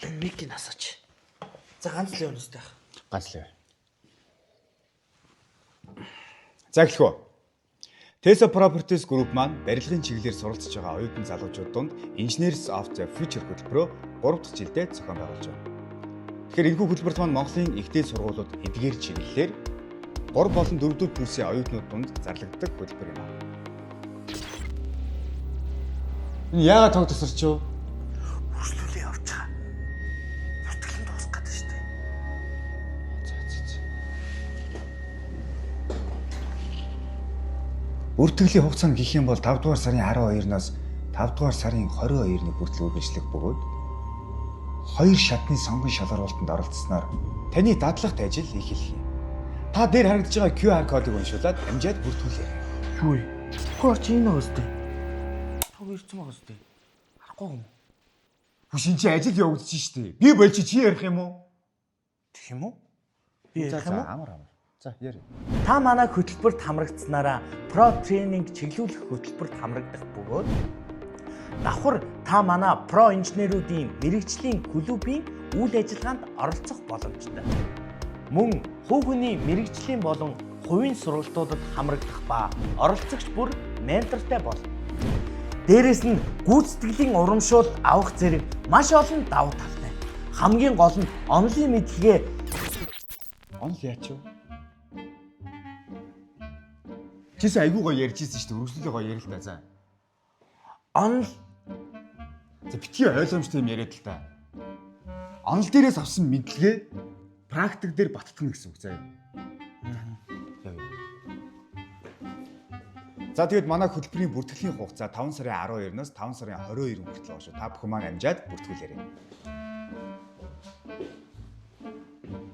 Энэ микийг асаач. За ганц л юм өстэй. Ганц л. За эхлэх үү. Tesa Properties Group маань барилгын чиглэлээр суралцж байгаа оюутан залуучууд дунд Engineers of the Future хөтөлбөрөө 3 дахь жилдээ зохион байгуулж байна. Тэгэхээр энэхүү хөтөлбөрт маань Монголын их дээд сургуулиуд эдгээр чиглэлээр 3 болон 4 дэх курсын оюутнууд дунд зарлагддаг хөтөлбөр юм аа. Энэ яагаад тог тусарч юу? Үргэлжлүүлээ явж байгаа. Бүртгэл нь дуусах гэдэг шүү дээ. За за за. Бүртгэлийн хугацаа нь гэх юм бол 5 дугаар сарын 12-наас 5 дугаар сарын 22-ны хүртэл үргэлжлэх бөгөөд хоёр шатны сонгон шалгаруулалтанд оролцсноор таны дадлагт ажил эхэлэх юм. Та дээр харагдаж байгаа QR кодыг уншуулад амжаад бүртгүүлээрэй. Юу вэ? Хөө чи энэ өстэй. Тог ирсэн байгаа өстэй. Харахгүй юм. Хүш энэ чи ажил явагдаж штэ. Би болж чи ярих юм уу? Тэгэх юм уу? Би ярих юм уу? амар амар. За яри. Та манай хөтөлбөрт хамрагдсанараа Pro Training чиглүүлэх хөтөлбөрт хамрагдах бөгөөд давхар та манай Pro инженерүүдийн мэрэгжлийн клубын үйл ажиллагаанд оролцох боломжтой. Мөн хувь хүний мэрэгжлийн болон хувийн сургалтуудад хамрагдах ба оролцогч бүр ментортой болно. Дээрээс нь гүйцэтгэлийн урамшуул авах зэрэг маш олон давуу талтай. Хамгийн гол нь онлын мэдлэгээ Онл яач юу? Чисэн айгуу гоё ярьж ирсэн штэ. Үргэлжлүүлээ гоё ярил л та. За. онл За битгий ойлгомжтой юм яриад л та. Онол дээрээс авсан мэдлэгээ практик дээр баттгана гэсэн үг заяа. За тэгэд манай хөтөлбөрийн бүртгэлийн хугацаа 5 сарын 12-наас 5 сарын 22 хүртэл байгаа шүү. Та бүхэн маань амжаад бүртгүүлээрэй.